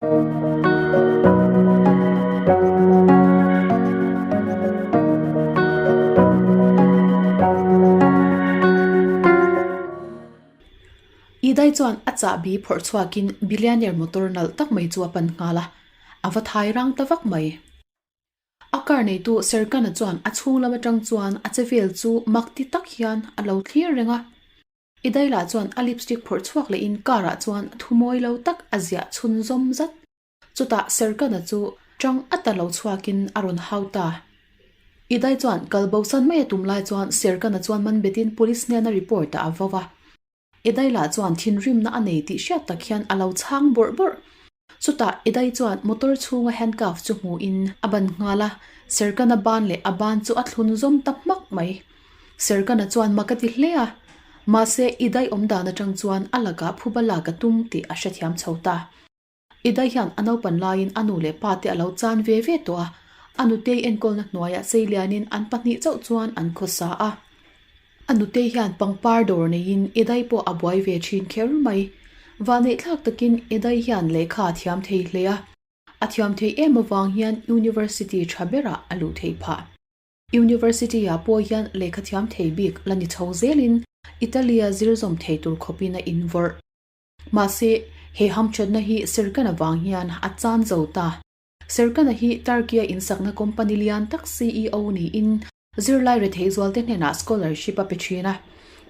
Idai chuan a chahbi phawrh chhuakin billionaire motor nalh tak mai chu a pan nghal a, a va thai rang ta vak mai. A car neitu Serkana chuan a chhung lam atang chuan a che vel chu mak ti tak hian a lo thlir reng a. Idaila chuan a lipstick phawrh chhuak lehin car ah chuan thumawi lo tak a ziah chhun zawm zat. Chutah Serkana chu tang ata lo chhuakin a rawn hau ta. Idai chuan kal bosan mai a tum lai chuan Serkana chuan man betin police hnena report ah a vau a. Edaila chuan thinrimna a nei tih hriat tak hian a lo chhang bawrh bawrh. Chutah Edai chuan motor chhunga handcuff chu hmuhin a ban nghal a, Serkana ban leh a ban chu a thlun zawm ta hmak mai. Serkana chuan mak a ti hle a, mahse Edai awm dan atang chuan a lakah phuba lak a tum tih a hrethiam chho ta. Edai hian a naupan laiin a nu leh pa te a lo chan ve ve tawh a, a nutei enkawlna hnuaiah seilianin an pahnih chauh chuan an khawsa a. A nutei hian pangpar dawr neiin Edai pawh a buai ve thin kher mai. Vaneihthlak takin Edai hian lehkha a thiam thei hle a, a thiam thei em avang hian University tha berah a luh theih phah. University-ah pawh hian lehkha thiam thei bik la ni chho zelin Italy-a zir zawm thei tur khawpin a invawrh. Mahse, he hamthatna hi Serkana vang hian a chan zo ta. Serkana hi Turkey-a insakna company lian tak CEO niin zirlai rethei zualte hnenah scholarship a pe thin a.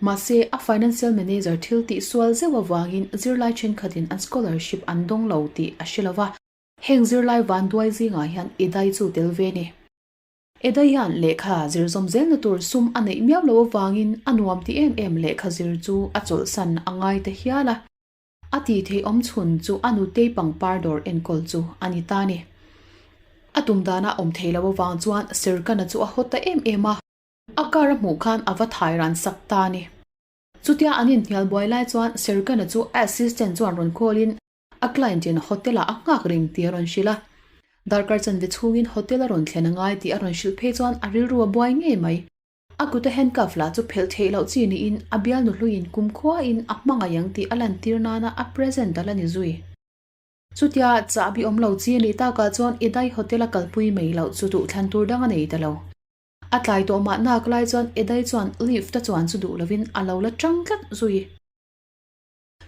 Mahse, a financial manager thil tih sual zeuh avangin zirlai thenkhatin an scholarship an dawng lo tih a hre lo va. Heng zirlai vanduai zingah hian Idai chu tel ve ni. Edai hian lehkha zir zawm zelna tur sum a neih miau lo avangin a nuam ti em em lehkha zir chu a chawlhsan a ngai ta hial a. A tih theih awm chhun chu a nutei pangpar dawr enkawl chu a ni ta ni. A tum dana awm thei lo avang chuan Sirkana chu a haw ta em em a. A car a hmuh khan a va thai ran sak ta ni. Chutia an inhnial buai lai chuan Sirkana chu a assistant chuan rawn call in A client in hotel ah a nghak reng tih a rawn hrilh a, darkar chanve chhungin hotel a rawn thlen a ngai tih a rawn hrilh phei chuan a rilru a buai ngei mai. A kuta handcuff lah chu phelh theih loh chi niin a bialnu hluiin kumkhuain a hmangaih ang tih a lantir nana a present a la ni zui. Chutia chahbi awm lo chi a nih takah chuan Edai hotel a kalpui mai loh chu duhthlan tur dang a nei ta lo. A tlai tawh mahnak lai chuan Edai chuan lift a chuan chu duh lovin a lo la tang tlat zui.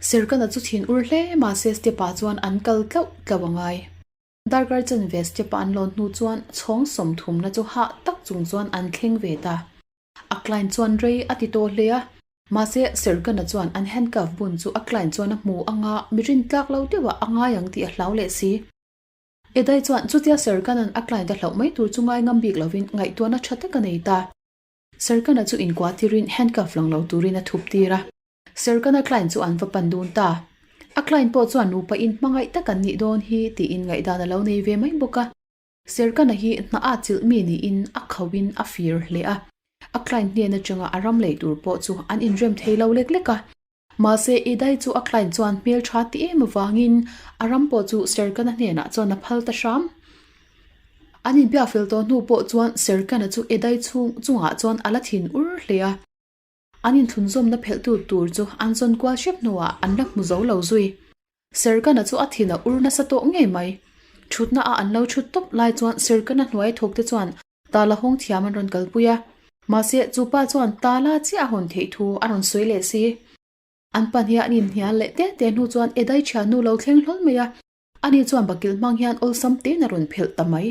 Serkana chu thin ur hle mahse step ah chuan an kal tlauh tlauh a ngai. Darkar chanve step a an lawn hnu chuan chhawng sawmthumna chu hah tak chung chuan an thleng ve ta. A client chuan rei a ti tawh hle a, mahse Serkana chuan an handcuff bun chu a client chuan a hmu anga mi rintlak lo deuh ah a ngai ang tih a hlau leh si. Edai chuan chutia Serkana'n a client a hlauh mai tur chu ngai ngam bik lovin ngaihtuahna tha tak a nei ta. Serkana chu inkuah tirin handcuff lang lo turin a thup tir a. Serkana client chu an va pan dun ta. A client pawh chuan nupa in hmangaih tak an nih dawn hi tiin ngaihdan a lo nei ve mai bawk a. Serkana hi hna a chilh mi niin a khauhin a fir hle a. A client hnen atanga a ram lei tur pawh chu an inrem thei lo lek lek a. Mahse Idai chu a client chuan hmel tha ti em avangin a ram pawh chu Serkana hnenah chuan a phal ta hram. An inbiak fel tawh hnu pawh chuan Serkana chu Idai chhung chungah chuan a la thin ur hle a. An inthlunzawmna phelhtu tur chu an zawn kual hrep hnuah an la hmu zo lo zui. Serkana chu a thin a ur nasa tawh ngei mai. Thutna a an lo thut tawp lai chuan Serkana hnuai thawk te chuan tala hawng thiam an rawn kalpui a. Mahse, chu pa chuan tala chiah a hawn theih thu a rawn sawi leh si. An pahnih an inhnial leh te te hnu chuan Edai thiannu lo thleng hlawl mai a. Ani chuan bakilh hmang hian awlsam tein a rawn phelh ta mai.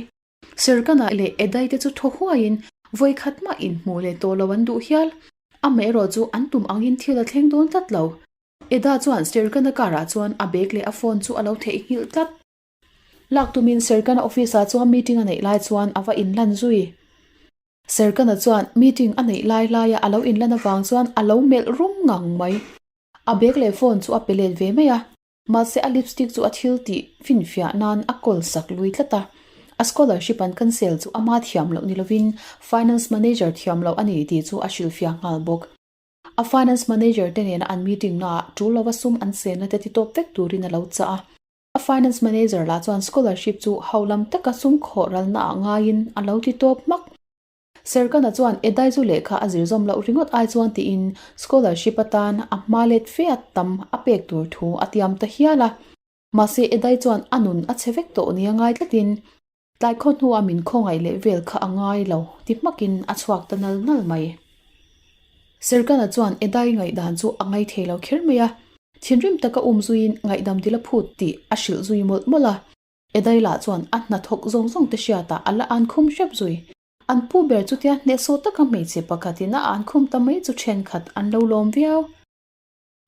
Serkana leh Edai te chu thaw huaiin vawi khat mah inhmuh leh tawh lo an duh hial. Amaherawh chu an tum angin thil a thleng dawn tlat lo. Eda chuan Serkana car-ah chuan a bag leh a phone chu a lo theihnghilh tlat. Lak tumin Serkana office-ah chuan meeting a neih lai chuan a va inlan zui. Serkana chuan meeting a neih lai laia a lo inlan avang chuan a lo melh rum ngang mai. A bag leh phone chu a pe let ve mai a. Mahse a lipstick chu a thil tih finfiah nan a kawl sak lui tlat a. A scholarship an cancel chu ama thiam loh ni lovin finance manager thiam loh a ni tih chu a hrilhfiah nghal bawk. A finance manager te nena an meeting naah tul lova sum an senna te ti tawp vek turin a lo chah a. A finance manager lah chuan scholarship chu ho lam taka sum khawh ralna ah ngaiin a lo ti tawp hmak. Serkana chuan Edai zu lehkha a zir zawm loh ringawt ai chuan tiin scholarship atan a hma let fe a tam a pek tur thu a tiam ta hial a. Mahse Edai chuan a nun a chhe vek tawh nia ngai tlatin tlai khaw hnua min khawngaih leh vel kha a ngai lo ti hmakin a chhuak ta nal nal mai. Serkana chuan Edai ngaihdan chu a ngai thei lo kher mai a, thinrim taka um zuiin ngaihdam dil a phut tih a hrilh zui mawlh mawlh a. Edai lah chuan a hnathawk zawng zawng te hriatah a la an khum hrep zui. An pu ber chutia hnehsawh taka hmeichhe pakhatin a an khum ta mai chu thenkhat an lo lawm viau.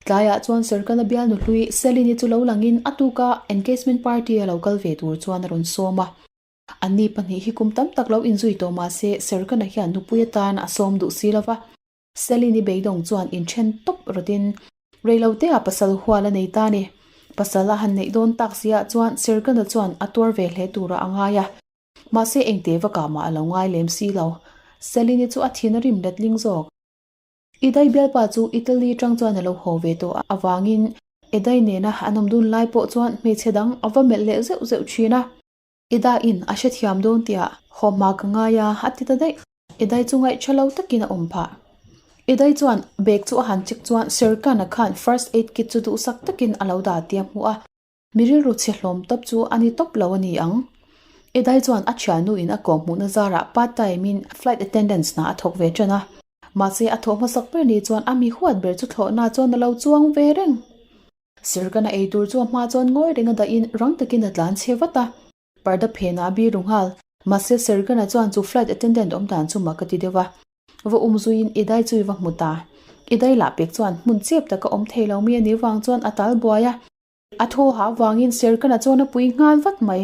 Tlaiah chuan Serkana bialnu hlui Selini chu lo langin a tuka engagement party a lo kal ve tur chuan a rawn sawm a. Anni pahnih hi kum tam tak lo inzui tawh mah se Serkana hian nupui atan a sawm duh si lo va. Selini beidawng chuan inthen tawp rawtin reiloteah pasal hual a nei ta a ni. Pasal a han neih dawn tak siah chuan Serkana chuan a tuar ve hle turah a ngai a. Mahse engte vakah mah a lo ngai lem si lo. Selini chu a thin a rim letling zawk. Idai bialpa chu Italy tang chuan a lo haw ve tawh avangin Idai nena an awm dun lai pawh chuan hmeichhe dang a va melh leh zeuh zeuh thin a. Ida in a hrethiam dawn tiah haw hma ka ngai a, a ti ta daih. Idai chu ngaih tha lo takin a awm phah. Idai chuan bag chu a han check chuan Serkan-a khan first aid kit chu duhsak takin a lo dah tih a hmu a. Mi rilru chhe hlawm tawp chu a ni tawp lo a ni ang. Edai chuan a thiannu in a kawm hmuhna zarah part time in flight attendants hna a thawk ve tan a. Mahse a thawh hmasak ber ni chuan a mi huat ber chu thlawhna chuan a lo chuang ve reng. Sirkana ei tur chu a hma chuan ngawi reng a dah in rang takin a tlan chhe vat a. Parda phenah a biru nghal. Mahse Sergana chuan chu flight attendant awm dan chu mak a ti deuh a. Va um zuiin i dai chu i va hmu ta. I dai lah pek chuan hmun chep taka awm thei lo mi a nih vang chuan a tal buai a. A thaw hah vangin Serkana chuan a pui nghal vat mai.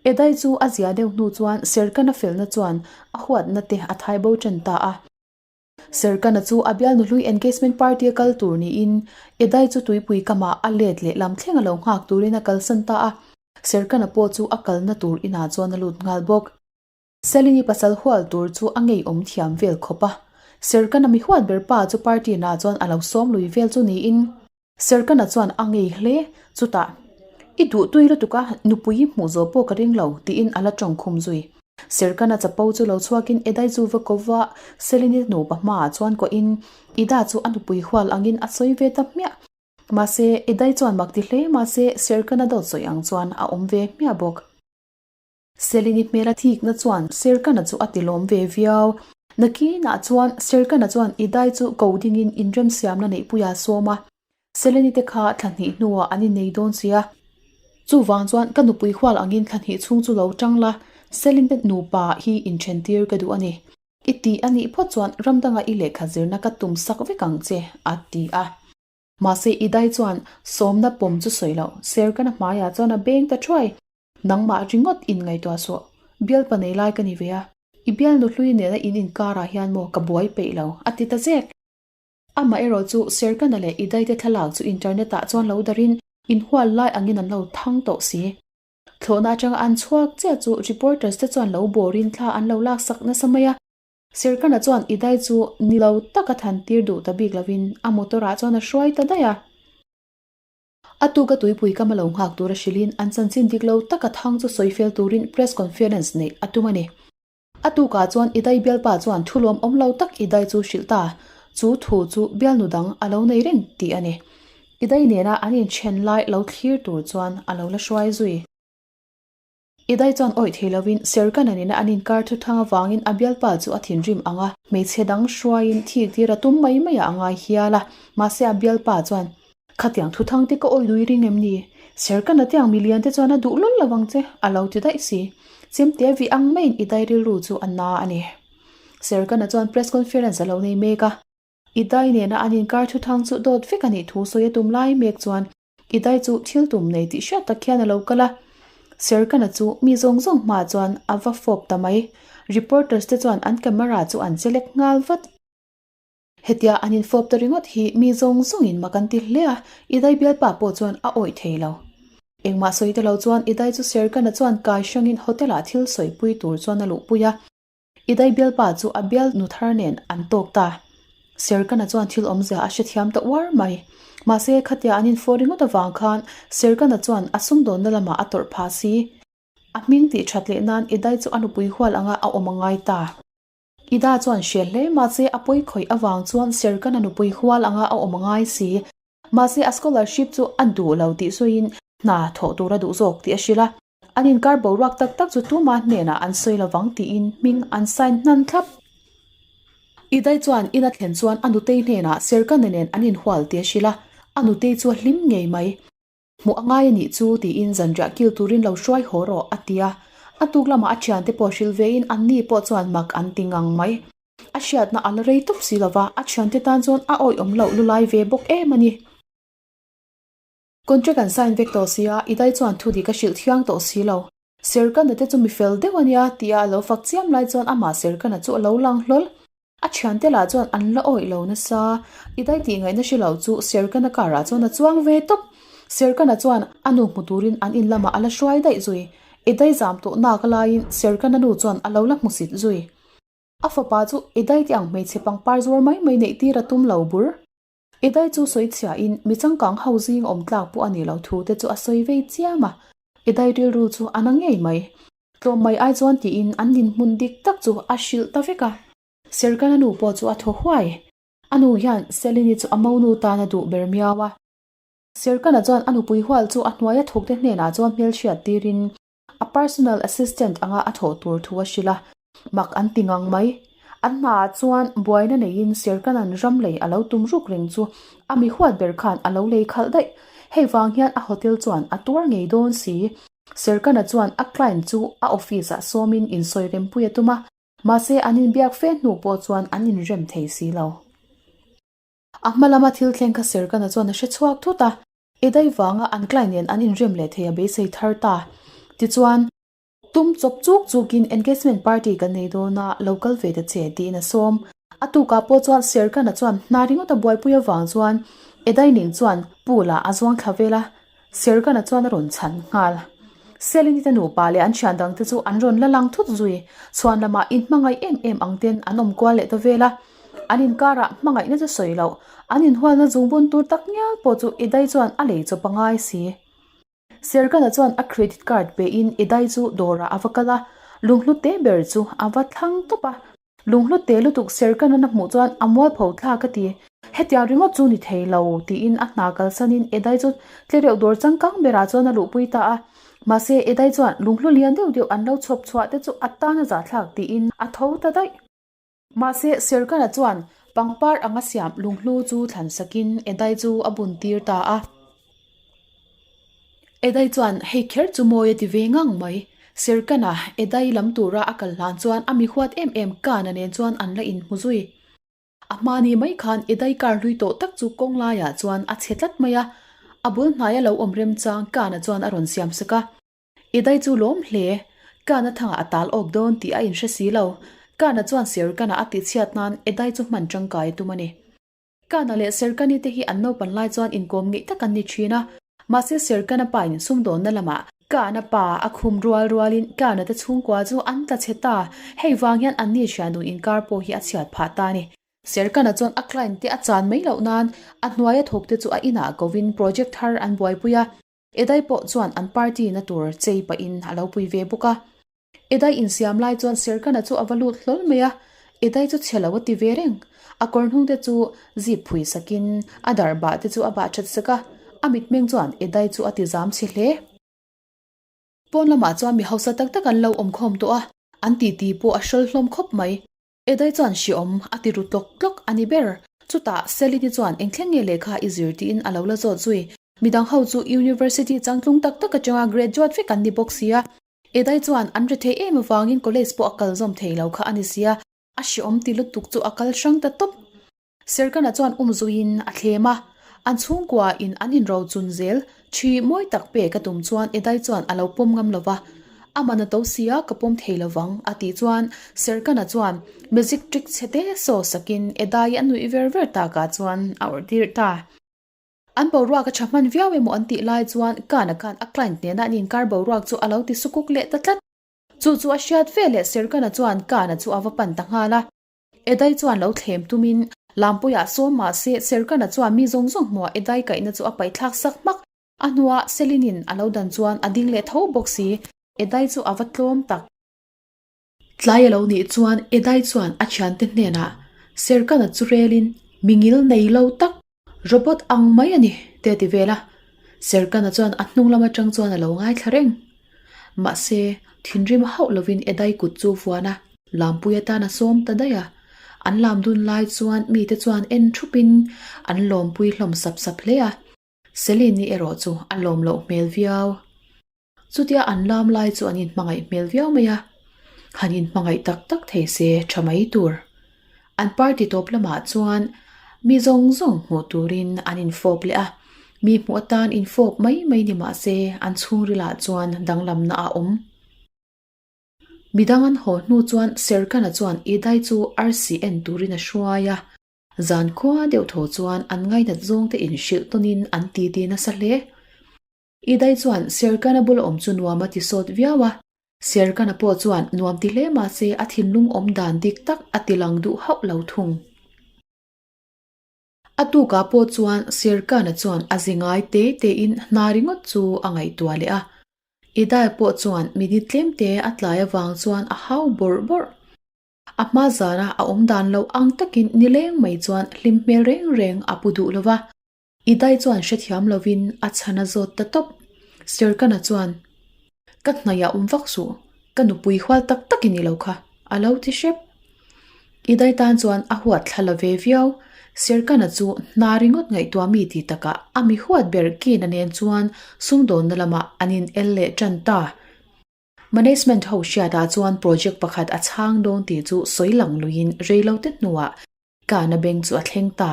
Edai chu a zia deuh hnu chuan Serkana felna chuan a huatna te a thai bo ṭan ta a. Serkana chu a bialnu hlui engagement party a kal tur niin Edai chu tuipui kamah a let leh lam thleng a lo nghak turin a kalsan ta a. Serkana pawh chu a kalna tur inah chuan a lut nghal bawk. Selini pasal hual tur chu a ngeiawm thiam vel khawp a. Serkana mi huat ber pa chu party nah chuan a lo sawm lui vel chu niin Serkana chuan a ngei hle. Chutah, I duh tui lutuk a, nupui i hmuh zawh pawh ka ring lo, tiin a la tawng khum zui. Serkana chapo chu lo chhuakin Edai chu va ko va, Selini nupa hmaah chuan kuahin Ida chu a nupui hual angin a sawi ve ta hmiah. Mahse, Edai chuan mak ti hle mahse Serkana dawt sawi ang chuan a awm ve hmiah bawk. Selini hmela thikna chuan Serkana chu a tilawm ve viau. Nakinah chuan Serkana chuan Idai chu ko dingin inremsiamna neihpuia a sawm a. Selini te kha thla hnih hnuah an innei dawn si a. Chuvang chuan ka nupui hual angin thla hnih chhung chu lo tang la, Selin te nupa hi inthentir ka duh a ni. I tih a nih phawt chuan ram danga i lehkha zirna ka tum sak vek ang che, a ti a. Mahse Idai chuan sawmna pawm chu sawi loh, Serkana hmaiah chuan a beng ta thuai. Nangmah ringawt in ngaihtuah suh, bialpa nei lai ka ni ve a, i bialnu hlui nena in inkarah hian maw ka buai peih lo, a ti ta zek. Amah erawh chu Serkana leh Idaite thlalak chu internet ah chuan lo darin inhual lai angin an lo thang tawh si. Thlawhna atanga an chhuak chiah chu reporters te chuan lo bawrin thla an lo laksak nasa mai a. Serkana chuan Idai chu ni lo taka than tir duh ta bik lovin a motor ah chuan a hruai ta daih a. A tuka tuipui kam a lo nghak tur a hrilhin an chanchin dik lo taka thang chu sawi fel turin press conference neih a tum a ni. A tukah chuan Idai bialpa chuan thu lawm awm lo tak Idai chu hrilh ta, chu thu chu bialnu dang a lo nei reng tih a ni. Idai nena an inthen lai lo thlir tur chuan a lo la hruai zui. Idai chuan awih thei lovin Serkana nena an inkar thu thang avangin a bialpa chu a thinrim ang a, hmeichhe dang hruaiin thik tir a tum mai mai ah a ngai hial a, mahse a bialpa chuan, Khatiang thu thang te ka awih dui ring em ni? Serkana te ang milian te chuan a duh lawl lo ang che, a lo ti daih si. Chemte vih ang maiin Idai rilru chu a na a ni. Serkana chuan press conference a lo nei mek a, Idai nena an inkar thu thang chu dawt vek a nih thu sawi a tum lai mek chuan I dai chu thil tum nei tih hriat tak hian a lo kal a. Serkana chu mi zawng zawng hmaah chuan a va fawp ta mai. Reporters te chuan an camera chu an che lek nghal vat. Hetia an infawp ta ringawt hi mi zawng zawngin mak an ti hle a, I dai bialpa pawh chuan a awih thei lo. Engmah sawi ta lo chuan I dai chu Serkana chuan kai hrangin hotel ah thil sawipui tur chuan a luhpui a. I dai bialpa chu a bial nu thar nen an tawk ta. Serkana chuan thil awmzia a hrethiam ta uar mai. Mahse, khatia an infawh ringawt avang khan Serkana chuan a sumdawnna lamah a tawrh phah si. A hming tih that leh nan Idai chu a nupui hual anga a awm a ngai ta. Ida chuan hre hle mahse a pawi khawih avang chuan Serkana nupui hual anga a awm a ngai si. Mahse, a scholarship chu a duh lo tih sawiin. Hna thawh tur a duh zawk tih a hrilh a. An inkar boruak tak tak chu tuma hnenah an sawi lovang tiin hming an sign hnan thlap. Idai chuan in a thlen chuan a nutei hnenah Serkana nen an inhual tih a hrilh a, a nutei chu a hlim ngei mai. Hmuh a ngai a nih chu tiin zanriah kil turin lo hruai haw rawh a ti a. A tuk lamah a thiante pawh hrilh vein anni pawh chuan mak an ti ngang mai. A hriatna a la rei tawp si lova, a thiante tan chuan a awihawm loh lulai ve bawk em a ni. Contract an sign vek tawh si a, Idai chuan thu dik a hrilh thiang tawh si lo. Serkana te chu mi fel deuh a nia tia a lo fak chiam lai chuan amah Serkana chu a lo lang hlawl. A thiante lah chuan an la awih lo nasa. Idai tih ngaihna hre lo chu Serkana car ah chuan a chuang ve tawp. Serkana chuan a nu hmu turin an in lamah a la hruai daih zui. Idai zam tawh nak laiin Serkana nu chuan a lo la hmusit zui. A fapa chu Idai te ang hmeichhe pangpar zuar mai mai neih tir a tum lo bur. Idai chu sawi chhiahin mi changkang ho zing awm tlak pawh a nih loh thu te chu a sawi vei chiam a, Idai rilru chu a na ngei mai. Tlawm mai ai chuan tiin an dinhmun dik tak chu a hrilh ta vek a. Serkana nu pawh chu a thaw huai. A nu hian Selini chu a monu tan a duh ber miau a. Serkana chuan a nupui hual chu a hnuaia thawkte hnenah chuan hmelhriat tirin A personal assistant anga a thawh tur thu a hrilh a, mak an ti ngang mai. An hmaah chuan buaina neiin Serkanan ram lei a lo tum ruk reng chu a mi huat ber khan a lo lei khalh daih. Hei vang hian a hotel chuan a tuar ngei dawn si. Serkana chuan a client chu a office ah sawmin insawi rempui a tum a, mahse an inbiak fe hnu pawh chuan an inrem thei si lo. A hma lama thil thleng kha Serkana chuan a hre chhuak thut a, Edai vanga an client nen an inrem leh thei a beisei thar ta. Tichuan, tum chawp chuk chukin engagement party kan nei dawn a, lo kal ve ta che tiin a sawm. A tukah pawh chuan Serkana chuan hna ringawt a buaipui avang chuan Edai ning chuan pool ah a zuang thla vel a, Serkana chuan a rawn chhan nghal. Selini te nupa leh an thian dangte chu an rawn la lang thut zui. Chhuan lamah inhmangaih em em ang ten an awm kual leh ta vel a. An inkarah hmangaihna chu sawi loh, an inhualna zungbun tur tak ngial pawh chu Idai chuan a lei chawp a ngai si. Serkana chuan a credit card pein Idai chu dawrah a va kal a, lunghlu te ber chu a va thlang tawp a. Lunghlu te lutuk Serkana na hmuh chuan a mualpho thlak a ti. Hetiang ringawt chu ni thei lo, tiin a hna kalsanin Idai chu tlereuh dawr changkang berah chuan a luhpui ta a. Mahse Idai chuan lunghlu lian deuh deuh an lo chhawp chhuah te chu a tan a zahthlak tiin a tho ta daih. Mahse, Serkana chuan pangpar anga siam lunghlu chu thlan sakin Edai chu a bun tir ta a. Edai chuan hei kher chu mawi a ti ve ngang mai. Serkana Edai lam tura a kal hlan chuan a mi huat em em Kana nen chuan an la inhmu zui. A hmani mai khan Edai kar hlui tawh tak chu kawng laiah chuan a chhe tlat mai a. A bul hnaia lo awm remchang Kana chuan a rawn siam sak a. I dai chu lawm hle. Kana thangah a tal awk dawn tih a inhre si lo. Kana chuan Serkana a tihchhiat nan Edai chu hman tangkai a tum a ni. Kana leh Serkani te hi an naupan lai chuan inkawm ngeih tak an ni thin a. Mahse Serkana pa in sumdawnna lamah Kana pa a khum rual rualin Kana te chhungkua chu an tla chhe ta. Hei vang hian anni thiannu inkar pawh hi a chhiat phah ta a ni. Serkana chuan a client te a chan mai loh nan a hnuaia thawk te chu a inah kovin project thar an buaipui a. Edai pawh chuan an party na tur chei pahin a lo pui ve bawk a. Edai insiam lai chuan Serkana chu a va lut hlawl mai a, Edai chu chhe lo a ti ve reng. A kawr hnung te chu zip phui sakin a dar bah te chu a bah that sak a, a mitmeng chuan Edai chu a ti zam chhe hle. Pawn lamah chuan mi hausa tak tak an lo awm khawm tawh a, an titi pawh a hrawl hlawm khawp mai. Edai chuan hriawm a ti ru tlawk tlawk a ni ber. Chutah Selini chuan eng thleng nge lehkha i zir tiin a lo la zawt zui. Midang ho chu University changtlung tak tak atanga graduate vek an ni bawk sia. Edai chuan an rethei em avangin college pawh a kal zawm thei lo kha a ni sia. A hriawm ti lutuk chu a kal hrang ta tawp. Serkana chuan um zuiin a thlem a, an chhungkua in an inro chun zel thi mawi tak pek a tum chuan Edai chuan a lo pawm ngam lo va, A man a to sia ka pawm thei lo vang a tih chuan Serkana chuan magic trick chhe te saw sakin Edai a nuih ver ver takah chuan a awrh tirh ta. An boruak a tha hman viau emaw an tih lai chuan Kana khan a client nena an inkar boruak chu a lo ti sukuk leh ta tlat. Chu chu a hriat veleh Serkana chuan Kana chu a va pan ta nghal a. Edai chuan lo thlem tumin Lampuiah sawm mah se Serkana chuan mi zawng zawng hmuah Edai kaihna chu a paihthlak sak hmak. A hnuah Selinin a lo dan chuan a ding leh tho bawk si. Edai chu a va tlawm tak. Tlai a lo nih chuan Edai chuan a thiante hnenah Serkana chu relin mi ngil nei lo tak, robot ang mai a ni, te a ti vel a. Serkana chuan a hnung lam atang chuan a lo ngaithla reng. Mahse, thinrim hauh lovin Edai kut chu vuan a, lampui atan a sawm ta daih a. An lam dun lai chuan mite chuan en thupin an lawmpui hlawm sap sap hle a. Celine-i erawh chu a lawm loh hmel viau. Chutia an lam lai chu an inhmangaih hmel viau mai a, han inhmangaih tak tak thei se tha mai tur. An party tawp lamah chuan mi zawng zawng hmuh turin an infawp leh a, mi hmuh atan infawp mai mai ni mah se an chhungrilah chuan danglamna a awm. Midang an haw hnu chuan Serkana chuan Idai chu arsi en turin a hruai a, zan khua deuh tho chuan an ngainat zawngte inhrilh tawnin an titi nasa hle. Idai chuan Serkana bula awm chu nuam a ti sawt viau a, Serkana pawh chuan nuam ti hle mah se a thinlung awm dan dik tak a ti lang duh hauh lo thung. A tukah pawh chuan Serkana chuan a zi ngai te tein hna ringawt chu a ngaihtuah leh a. Idai pawh chuan minute tlem te a tlai avang chuan a hau bawrh bawrh. A hma zana a awm dan lo ang takin nileng mai chuan hlim hmel reng reng a pu duh lo va. Idai chuan hrethiam lovin a chhan a zawt ta tawp. Serkana chuan, Ka hnaihah awm vak suh, ka nupui hual tak tak i ni lo kha, a lo ti hrep. Idai tan chuan a huat thla la ve viau. Serkana chu hna ringawt ngaihtuah mi ti takah a mi huat ber Kina nen chuan sumdawnna lamah an in el leh tan ta. Management ho hriatah chuan project pakhat a chhang dawn tih chu sawi lang luiin reilote hnuah Kana beng chu a thleng ta.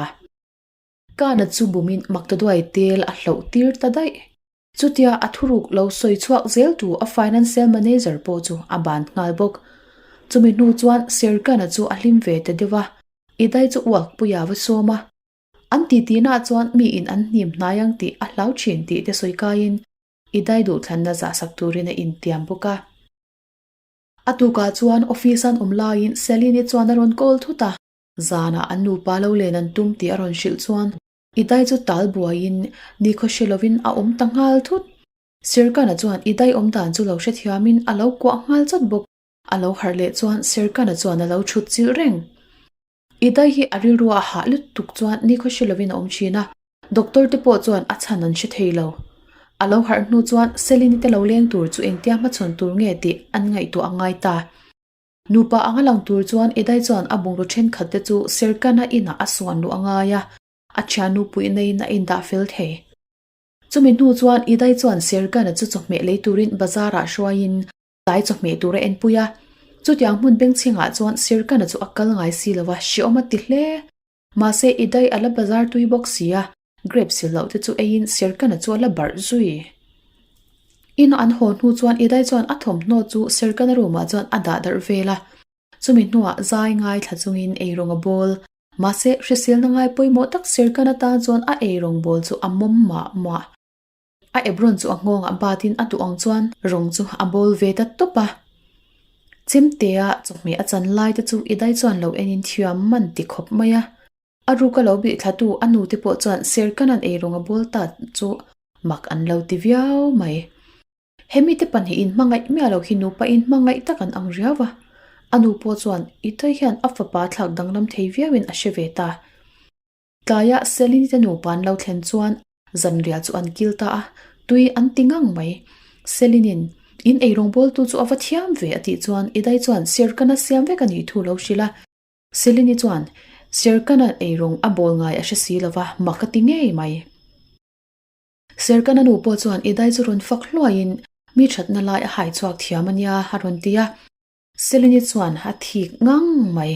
Kana chu bumin Maktaduai tel a hloh tir ta daih. Chutia a thuruk lo sawi chhuak zel tu a financial manager pawh chu a ban nghal bawk. Chumi hnu chuan Serkana chu a hlim ve ta deuh a, Idai chu uakpuia va sawm a. An titi-na chuan miin an hnim hnai ang tih a hlau thin tih te sawi kaiin Idai duhthlanna zahsak turin a intiam bawk a. A tukah chuan office an awm laiin Celine-i chuan a rawn call thut a. Zanah an nupa lo len an tum tih a rawn hrilh chuan Idai chu tal buaiin nikhaw hre lovin a awm ta nghal thut. Sirkana chuan Idai awm dan chu lo hrethiamin a lo kuah nghal chawt bawk. A lo harh leh chuan Sirkana chuan a lo thut chilh reng. Idai hi a rilru a hah lutuk chuan nikhaw hre lovin a awm thin a, doctor te pawh chuan a chhan an hre thei lo. A lo harh hnu chuan Selini te lo leng tur chu engtia hmachhawn tur nge tih an ngaihtuah a ngai ta. Nupa anga lang tur chuan Idai chuan a bungraw thenkhat te chu Serkana inah a suan luh a ngai a, a thiannu puihna in a indah fel thei. Chumi hnu chuan Idai chuan Serkana chu chawhmeh lei turin bazar ah hruaiin tlai chawhmeh tur a enpui a. Chutiang hmun bengchhengah chuan Serkana chu a kal ngai si lo a, hreawm a ti hle. Mahse Idai a la bazar tui bawk si a, Grape sil loh te chu eiin Serkana chu a la barh zui. Ina an haw hnu chuan Idai chuan a thawmhnaw chu Serkana room ah chuan a dah darh vel a. Chumi hnuah zai ngai thla chungin eirawng a bawl. Mahse hriselna ngai pawimawh tak Serkana tan chuan a eirawng bawl chu a mawm mah mah. A apron chu a nghawngah batin a duh ang chuan rawng chu a bawl ve ta tawp a. Chemtea chawhmeh a chan lai te chu Idai chuan lo enin thiam man ti khawp mai a. A ruka lo bih thlatu a nute pawh chuan Serkanan eirawng a bawl ta chu mak an lo ti viau mai. Hemi te pahnihin hmangaih miah lo hi nupa in hmangaih tak an ang riau a. A nu pawh chuan Itoy hian a fapa thlak danglam thei viauin a hre ve ta. Tlaia Selini te nupa an lo thlen chuan zanriah chu an kil ta a, tui an ti ngang mai. Selinin, In eirawng bawltu chu a va thiam ve a tih chuan Idai chuan Serkana siam vek a nih thu lo hrilh a. Selini chuan, Serkana eirawng a bawl ngai a hre si lo va, mak a ti ngei mai. Serkana nu pawh chuan Idai chu rawn fak hluaiin, Mi thatna lai a hai chhuak thiam a nia, a rawn ti a. Selini chuan a thik ngang mai.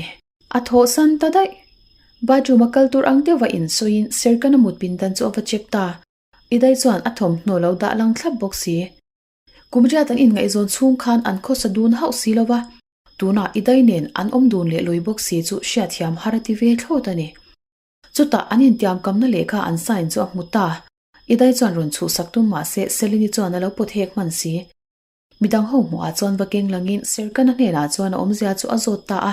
A thawhsan ta daih. Bathroom a kal tur ang deuha insawiin Serkana mut pindan chu a va check ta. Idai chuan a thawmhnaw lo dah lang thlap bawk si. Kum riat an inngaihzawn chhung khan an khawsa dun hauh si lo va, tunah Idai nen an awm dun leh lui bawk si chu hriatthiam har a ti ve thlawt a ni. Chutah an intiamkamna lehkha an sign chu a hmu ta. Idai chuan rawn chhuhsak tum mah se Selini chuan a lo pawt hek hman si. Midang ho hmuhah chuan va keng langin Serkana hnenah chuan a awmzia chu a zawt ta a.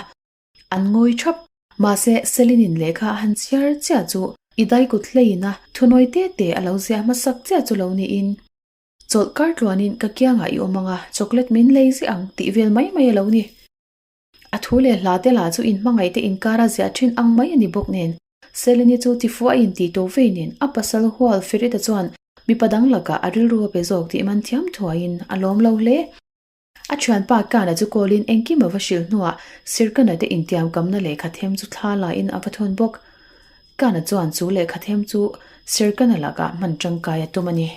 An ngawi thap. Mahse, Selinin lehkha a han chhiar chiah chu Idai kut hleina thunawi te te a lo ziah hmasak chiah chu lo niin, Chawlh kar tluanin ka kiangah i awm ang a, chocolate min lei ziah ang tih vel mai mai a lo ni. A thu leh hla te lah chu inhmangaih te inkara ziah thin ang mai a ni bawk nen, Selini chu tifu a intih tawh vei nen a pasal hual Ferita chuan. mipa dang lakah a rilru a pe zawk tih man thiam thuaiin a lawm lo hle. A thianpa Kana chu call-in engkim a va hrilh hnuah Sirkana te intiamkamna lehkha them chu thla laiin a va thawn bawk. Kana chuan chu lehkha them chu Sirkana lakah hman tangkai a tum a ni.